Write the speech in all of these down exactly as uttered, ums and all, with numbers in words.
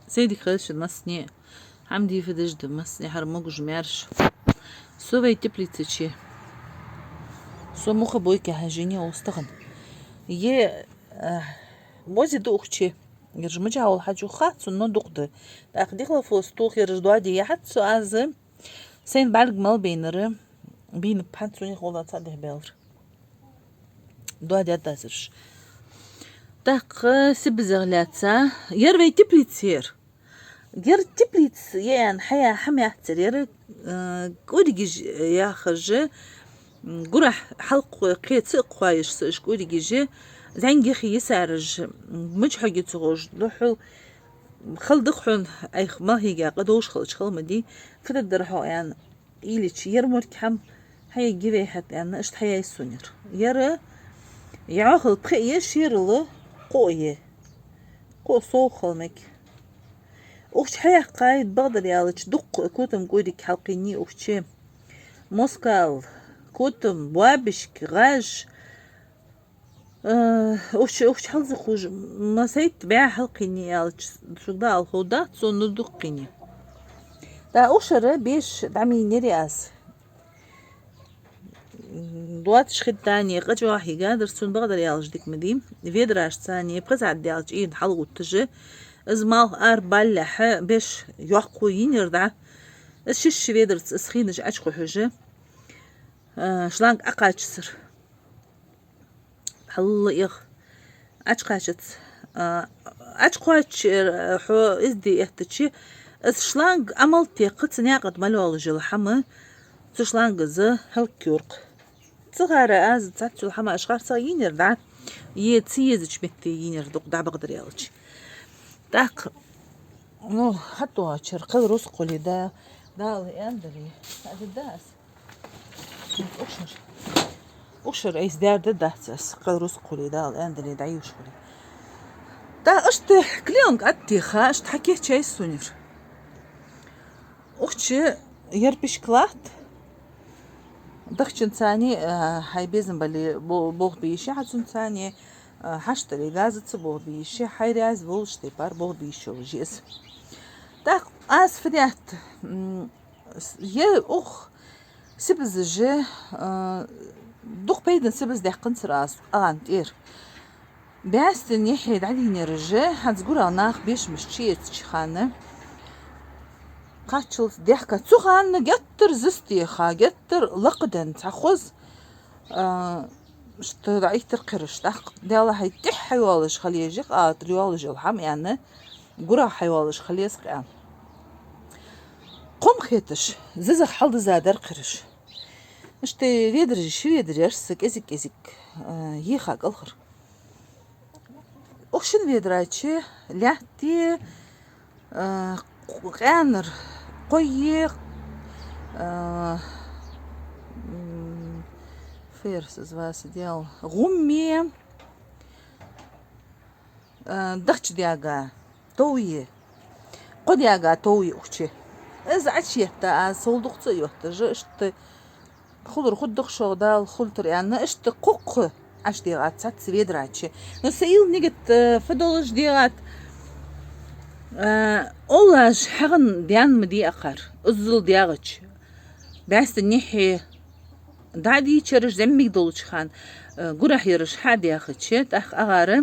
Сайре дика хийла шун массане. Хьамди фидаш да массане, хӀара могаш-маьрша. Со вай теплица чу. Со муха бойке хьажийна устагӀан. Е, а, мозе да укх чу. Ераш мичахьа хьажа хьац, но дукха да. ТӀаккха дихлофос тохараш доаде яхьац со аз. Сайна бӀарг мел байнар, бийна пхьан цунах гӀолла цхьа дехьа баьлар. Доаде дазараш. ТӀаккха сибазех лаьца. Ер вай теплица ер. Ер теплица я аьнна хьаяь хӀама яцар ер, э, кӀоригаш яхаш, м, гурахьа хьалкхе-, кхе ца кхоаеш са уж кӀоригаш, зӀамига хи йисараш, м, мича хьоге ца ховш, духхьал хала да-кх хьона, айхьа мел хьийга къа довш хилча хала ма дий, фу дергдар хьо аьнна, уйла йича, ер морг хӀама хьаергья вай хьа аьнна, иштта хьаяьй сона ер. Ер йӀоахал пхиъ я, шерал кхоъ я. Кхоъ совгӀа хила мег. Укх чу хьаяьккхай, бакъдар аьлча, дукха котам кӀориг хьалкхийнай укх чу. Москал, котам, боабашка, гӀаж, э, укх чу, укх чу хьалза хужа, масайтта бӀаь хьалкхийнай аьлча, шуга дӀаала ховргдац сона, ну дукха кхийнай. ТӀаккха укх шера беш дӀамийна яр аз. Доацаш хилча а, къа чӀоагӀа хьийгадар сона, бакъдар аьлча, дика ма дий. Ведрашца а пхи сахьат даьлча Ӏийна хьалгӀотташ, из малх арабалалехьа беш йоккхо йийнаяр дӀа. Из шишша ведарца из хинаш Ӏочукхухьаш, э, шланг Ӏокхаччацар. Хьалла эгӀа. Ӏочукхаччац. А, Ӏочукхоаччача, э, хьо из де эттача, из шланг Ӏомалийтта, цу наькъа тӀа мел йолаш йола хӀама цу шлангаза хӀалакйоаккх. Цу гӀара аз цхьацца йола хӀама аш харцахьа йийнаяр дӀа, е ца езача метте йийнаяр дукха дӀа, бакъдар аьлча. ТӀаккха, ну, хьатӀадоагӀача хана кхел рузкъа хуле, да, Дала аьнна дале, хьадаьд аз. Укх шера. Укх шера айса даьр да дац аз, кхел рузкъа хуле, Дала аьнна дале, дӀаювш хуле. ТӀаккха иштта клеёнка тӀатеха, иштта хьакийчъяьй сона ер. Укх чу ер пишк латт. Дахчанца а, э, хьай безам бале бо-, болх бе йиш я хьа цунца а, э, хьаштдале газаца болх бе йиш я, хьай раьза волча тайпара болх бе йиш йолаш я из. ТӀаккха аз фу даьд, м, С-, е укх сибазаш, э, дукха пайдана сибаз даьккханзар аз къагӀан тӀера. БӀаьстан яхье дӀадийнараш, хӀанз гурахьа нах бешамаш чуэцача хана кхаччалца даьхка. Цу хана геттара зис теха, геттара лакха денна цхьа хоза, э, иштта дӀаийттар кхераш. ТӀаккха Даьллахьа, тӀехьа хьайоалаш хила еза-кх, а тӀара йоалаш йола хӀама, аьнна, гурахьа хьайоалаш хила еза-кх, аьнна. Кхо ма хеташ, зизах хьалдизза дар кхераш. Иштта ведараш, ши ведар яр са кӀезиг-кӀезиг, э, еха кӀалхара. Укх шин ведра чу лаьтта, э, къаьнара кхоъ, э, м, ферс из васа дел, гӀум, э, дахча даьга тов, кхо даьга тов укх чу. Из Ӏочуетта аз, сов дукха ца йотташ, иштта хулар хургда-кх шуга, Дала хулийтар аьнна, иштта кхо-кхо ӀочудегӀад цхьацца ведра чу. Но са уйла, нигат, э, фу долаш дегӀад, э, овлаш хьагӀан даьнна ма дий акхар, иззал даьгӀача. БӀаьстан яхье дӀадийчараш зӀамига долча хана, э, гурахьа яраш хьа а даьхача, тӀаккха агӀара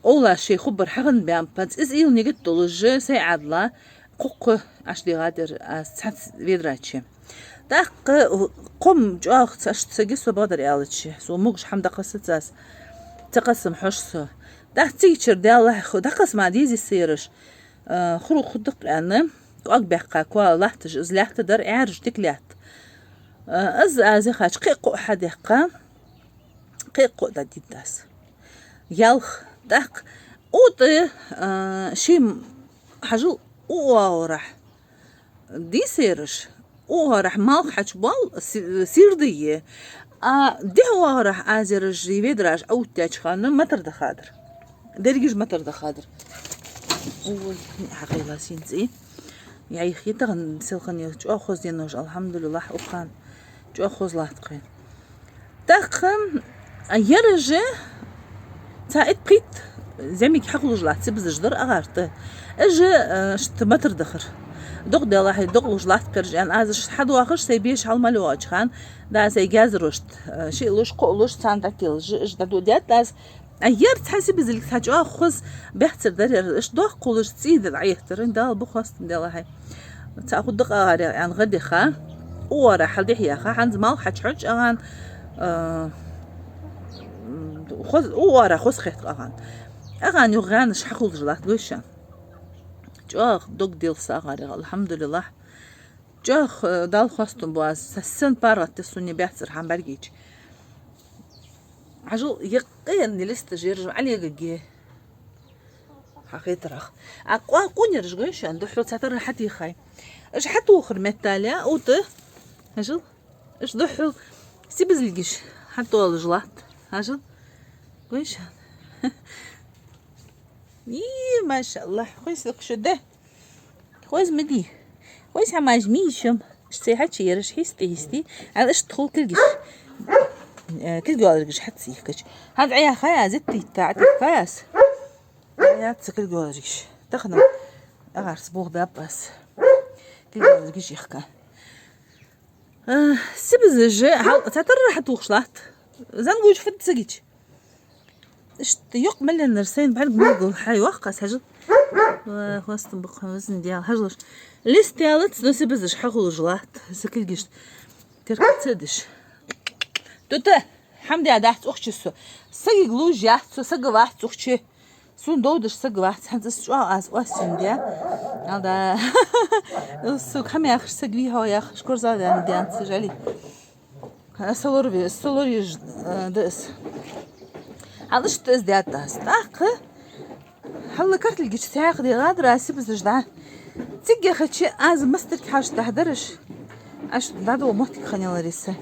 овлаш шоай хургбар хьагӀан баьннаб. Из уйла, нигат долаш, сай Ӏаьдала кхо-кхо ӀочудегӀад ер аз цхьацца ведра чу. ТӀаккха кхо-м чӀоагӀа цхьа аш ца ги со, бакъдар аьлча, со могаш хӀама дӀакхессац аз, ца кхессача хьож со. ТӀаккха цигачара Даьллахьа, дӀакхесса ма дезий са ераш, э, хургда-кх аьнна, кӀоаг баьккха коа латташ, из лаьтта дар, Ӏаьржа дика лаьтта. Э, из аз яхача кхы а кхоъ хьадаьккха, кхы а кхоъ дӀадийттад аз. Ялх. ТӀаккха утӀа, э, ший м-, хьажал, укх оагӀорахьа дисараш, укх оагӀорахьа малх хьачубоал, си-, сийрда е. А дехьа оагӀорахьа аз ераш, е ведраш Ӏоуттача хана матар дахадар. Дерригаш матар дахадар. Ой, хьакъайла синца. Яйх, е тахан селхан е чӀоагӀа хоза денош, алхьамдулиллахь, укхан чӀоагӀа хоза латт-кх. ТӀаккха, а, ераш цхьа итт-пхийтта Зӏамига хьахулаш латт, сибазаш дар агӏар тӏа. Уж, э, иштта матар дахар. Дукха делахь, дукха луш латт кхераш, аьнна, аз уж хьадоахаш, сай беша хьалмалугӏача хана, да, сай гезарошта, э, шиъ луш, кхоъ луш, царна дӏакхелаш, уж дӏадоладаьд аз. А ер цхьа сибазилг цхьа чӏоагӏа хоза бехцар дар ер, уж доккха луш цӏий да дӏаэттар, Дала ба хоастам делахь. Цхьа хӏу дакъа агӏар яха, аьнна, гӏадиха. Уара хьалдихьа яха, хӏанз малх хьачухьочу агӏан, а, м, хоз-, уара хоза хетта агӏан. Агӏан юха гӏаьнаш хьахулаш латт гойша. Чӏоагӏа дог делла са агӏар яха, алхьамдулиллахь. Чӏоагӏа, э, Дала хоастам бу аз, са сен паргӏатта сунна бехцар хьан бӏаргийча. Хьажал, яккхаенна листа жержа Ӏалегаге. Хьахетарах. А къо-, къонераш гойша, духьал цхьатарра хьатехай. Уж хьатохар меттала, ута. Хьажал. Уж духьал сибазилгаш хьатоалаш латт. Хьажал. Гойша. И, машаллахь, хой силх шу де. Хоза ма дий. Хоза хӏамаш мий шум. Ишта цай хьачуераш хьисти, хьисти. Ала ишта хул кулгаш. Э, кулгаш хьацийхкач. Хьан Ӏаяхай аз, иттийтта Ӏатихкай аз. Яц кулгаш. Тахан агӏарс бух даппас. Кулгаш ихка. Э, сибазаш хьал-, цхьатарра хьатухаш латт. Зангуж фуд ца гича. Иштта юкъ мелленнар сайна бӏарг мегал хьайваккха, хьажал. Ва, хоастам ба хьона, везан Даьла, хьажалаш. Лист ялац, но сибазаш хьахулаш латт, са кулгашта. Теркаца деш. Тута, хӏама де дац укх чу со. Сагиг луж яц со, сага вац укх чу. Сона довдаш сага вац, хӏанз аз чӏоагӏа аз оссин де. Алда. Сога хӏама яхаш саг вий хьо яхаш, корзагӏа де дац, жали. Аса лорве, аса лорве, э, да аса. Хьалаш тез дятас. Тӏаккха хьалла картилгич цхьаькха де гӏадра сибазаш дӏа. Цигга хачи аз мастарг хьаш дӏахьдараш. Аш дӏадо моттиг ханялариса.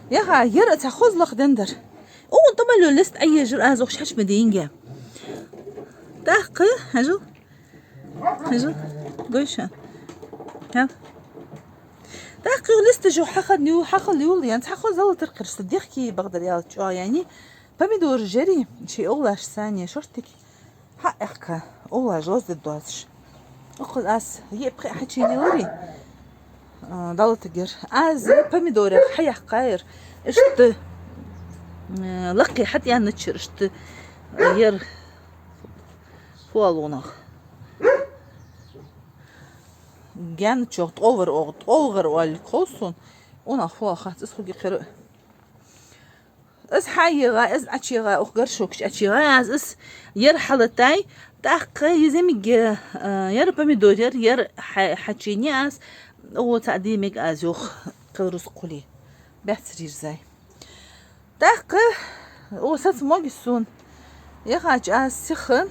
Яха, яра цхьа хозлах дендар. Укхун тӏа ма ло лист Ӏаежар аз укх шаьш ма дийнге. Тӏаккха, хьажал. Хьажал. Гойша. Хьал. Тӏаккха листа жо хьахад ню, хьахал юл, янц хьахо зала таркхирста дехки бакъдар ял чӏоагӏа яни. Помидор жери, ши овлаш сани шортик. Хьаэхка, овлаш лозда доацаш. Укхаз аз епхи хьачи лилари. А, дала тагер. Аз помидорах хьаяхкайр. Ишта, э, лакхи хьатъяна чир, ишта, э, ер фуалунах. Гаьна чох тӏовар оҕ, тӏовгар оаллик хов сун. Унах фуал хац, ис хуги хир. Ис хьайига, ис Ӏачига, ух горшокаш Ӏачига, аз ис ер хьалатай, тӏаккха еземиге, э, ер помидор, ер, ер хьа-, хьачини аз, о, цаӏ димиг аз юх, кхил рус кхули. Бяц рирзай. Тӏаккха, о, сац моги сун. Яхач аз сиха,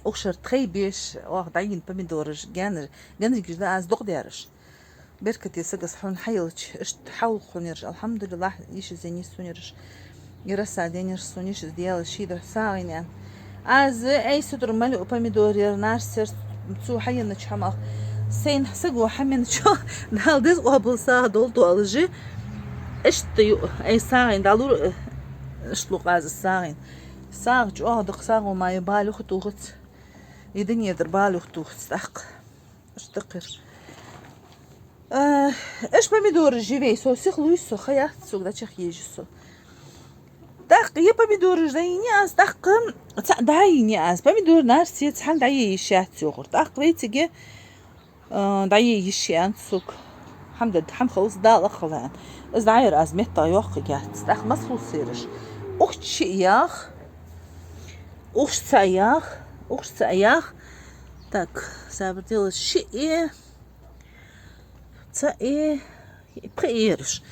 ухшар тхай беш, ох, дагин помидораш, гаьнар, гаьнаргаш да аз докъдераш. Беркате сагас хьона хьаялча, ишта хьавл хьунераш, алхьамдулиллахь, йиш из енис сунераш. Ираса денераш суниш из дела шийда сагӏин ян. Аз ай сутур мали у помидор яр, нарсер цу хьаянача хьамах. Сейн саго хьаменчо, дал дез къобал сагӏа дол тоалжи. Ишта ю, ай сагӏин, далур, ишта лукъаз сагӏин. Сагӏа чӏоагӏа дакъ сагӏо ма ю балюха тухац. Идин едр балюха тухац, тӏаккха. Ишта хир. Э, эш помидораш живей, со сих луй со, хаяц сог дачах ежи со. Тӏаккха е помидораш дайни аз, тӏаккха цхьа дайни аз. Помидор нарсец хьан дае йиш яц йохур. Тӏаккха вейциге, э, дае йиш ян сог. Хьамдад, хьам халс дала халан. Из дайр аз метта йохка яц. Тӏаккха маслу сираш. Ухчи ях. Ухш ца ях. Ухш ца ях. Так, сабр делать. Ши и. Ца и, пхи ирш.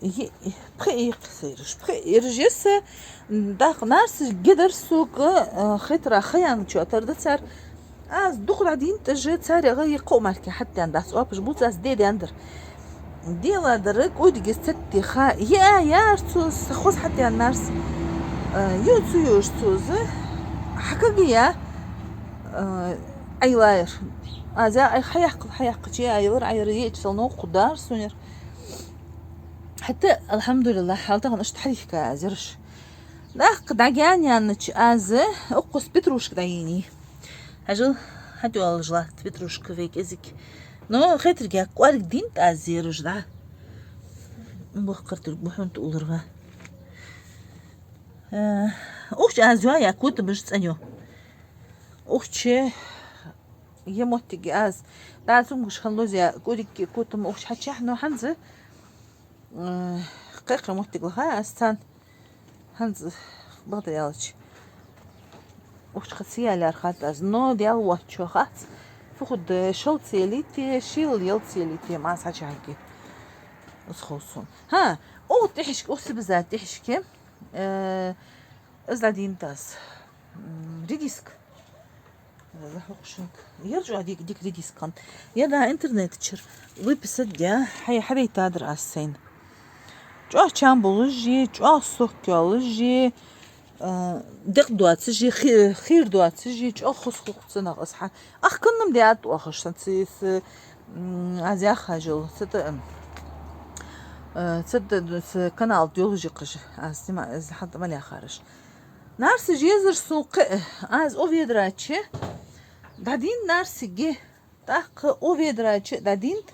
И, пхи и кхсирш. Пхи ирш ес, дах нарс гидар сук, э, хитра хаян чотар да цар. Аз духра дин таже цар яга и кхо марки хаттан дац, опыш буц аз де дендер. Дела дара кодигис цатти ха, я, яр цуз, хоз хаттан нарс. Э, ю цу юш цуз. Хакаги я, э, айлайр. Аз я, ай, хаяхкал, хаяхкачи, айлар, айр, ечсал, но, кудар, сунер. Хатта, алхамдулиллах, хьалтаган ишт хьарихка азирш. ТӀаккха дӀагаьна яьннача аз укхаза петрушка дӀаенай. Хьажал, хьатӀайоалаш латт петрушка вай кӀезига. Но хетаргахьа кӀоарга дийнад аз ераш дӀа. Бохкар тург бухьунта уларва. Э, укх чу аз йоаяь котамаш цӀена я. Укх чу е моттиг аз дӀа цунгаш хьаллоза кӀоарга котам укх чу хьачухьа, но хӀанз, э, кхы-кхы моттиг лаха аз царна. ХӀанз, бакъдар аьлча, укх чу кхы ца ялар хатта аз, но Даьла воацачох хац, фу хургда, шалца ялийте, шийлла ялца ялийте, ма аз хьачухьа хьайги. Из хов сона. ХӀа, укх тӀехьашка, укх сибаза тӀехьашка, э, из дӀадийнад аз. М, редиска. Ер чӀоагӀа дика, дика редиска хиннад. Ер дӀа интернета чура выписать даь, хьай-, хьадайтадар аз сайна. ЧӀоагӀа чам болаш, чӀоагӀа сок йоалаш, э, декъа доацаш, хи-, хийра доацаш, чӀоагӀа хоза хул цунах аз хьа. Ахканна-м даьд оаха шоана, ца, ца, м, аз яхаш йола, ца та, э, ца та, ца канал йолаш я-кх уж, аз снима-, аз хьатӀа ма лаьхараш. Нарсаш езар сона кхы, аз укх ведра чу дӀадийнад нарсаг, тӀаккха укх ведра чу дӀадийнад.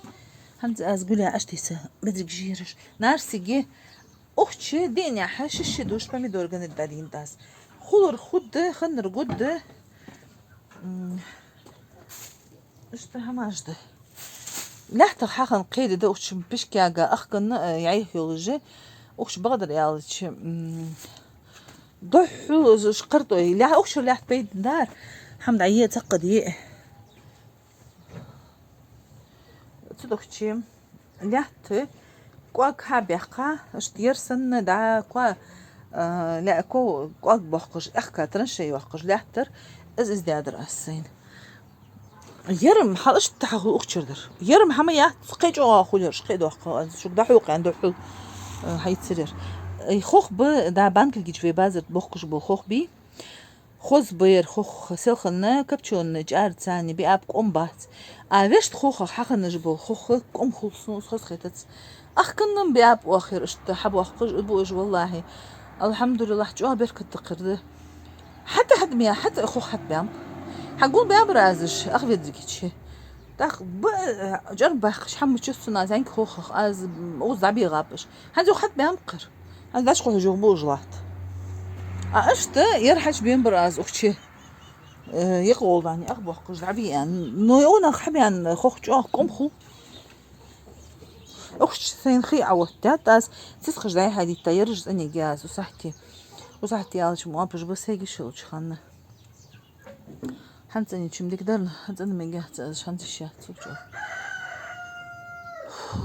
ХӀанз аз гулъяь аш тийса, бедриг жираш. Нарсаг, укх чу диъннахьа шишша дош помидор ганат дӀадийнад аз. Хулар хургда, ханнар гургда. М, иштта хӀамаш да. Лаьттах хьахинна кхеда да, укх чу пишкага ахканна, э, яйх йолаш я. Укх чу бакъдар аьлча, м, духхьал из шкартӀой. Лаьтта, укх чура лаьтта пайда дар. ХӀама дӀае, цаккха дӀае. Цудухьа лаьтта кӀоаг хьабаьккха, иштта ер санна дӀа кӀоа, а, лаьтта кӀо-, кӀоаг боаккхаш, аьхка траншеи йоаккхаш лаьттар, из, из даьдар аз сайна. Ер-м хьал иштта хьахул укх чура дар. Ер-м хӀама яц, кхы чӀоагӀа хул ераш, кхы дохка, аз шуга дӀахьокха аьнна духхьал, а, хьайцар ер. Э, хох ба, дӀа банкилгича вай базар тӀа бохкаш бола хох бий. Хоза ба ер хох, селхан копчёный чӀара цани биаб кӀом бац. А вешта хохах хьахиннаш бола хох кӀом хул сона, из хоза хетац. Ахканна-м биаб оаха ер иштта хьабоаккхаш, бу уж, валлахӀи. АлхьамдулиллахӀ, чӀоагӀа беркат тӀакхир да. ХӀаьта, хӀаьта ма, хӀаьта хох хьатӀабаьннаб. Хьагулбаьбар аз уж, ах ведригича. ТӀаккха ба, э, чӀарбаьккхаш хӀама чу цунна аз хьанга хохах, аз, м, укхаза дӀабегӀаб уж. ХӀанз юха хьатӀабаьннаб-кх ер. ХӀанз дӀачу кхухьаш юха бу уж латта. А иштта ер хьачубаьннабар аз укх чу. Э, екъа гӀолла дӀа ах боаккхаш дӀабе аьнна. Но ер унах хьабаьнна хох чӀоагӀа кӀом хул. Укх чу сайна хий Ӏаоттадаьд аз, цицкхаш дӀай-хьай дитта, ераш цӀенъяьй аз, укх сахьте. Укх сахьте аьлча-м оапаш ба сайга йиш йолча хана. ХӀанз цӀенъяьча-м дика дар, хӀанз цӀена мегаш яц аз, хӀанз йиш яц сога чӀоагӀа.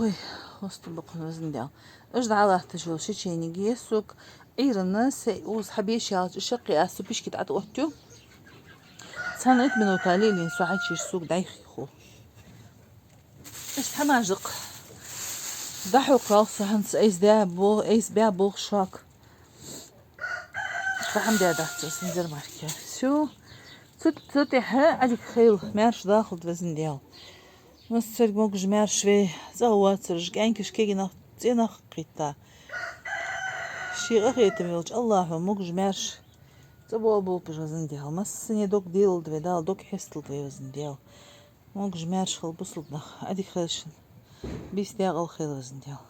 Ой, хӀаста бакъахьа, Везан Даьла. Уж дӀалатташ йола ши чайник я сога, Ӏуйрийна, сай укхаза хьабеш яьлча, шаккхе аз цу пишке тӀа тӀаоттаю. Цхьан итт минута лелийна со хьачуеш, сога дӀайха хул. Иштта хӀамаш да-кх. ДӀахьокхал со хӀанз айса баь бо-, айса баь болх шуга. Иштта хӀама даьдац аз хӀанз ер мара-кх. Всё. Цу, цу тӀехьа Ӏадика хийла, маьрша дахалда, Везан Даьла. Массарга могаш-маьрша вай, цӀагӀа воацараш, кӀаьнкаш, кегий нах, цӀен нах кхийтта. Ший къахетам йолча АллахӀа могаш-маьрша цӀабоалаболба уж, Везан Даьла. Массане дог делалда вай, Дала дог хьесталда вай, Везан Даьла. Могаш-маьрша хила бусалба нах, Ӏадика хийла шун. Бийса декъала хийла, Везан Даьла.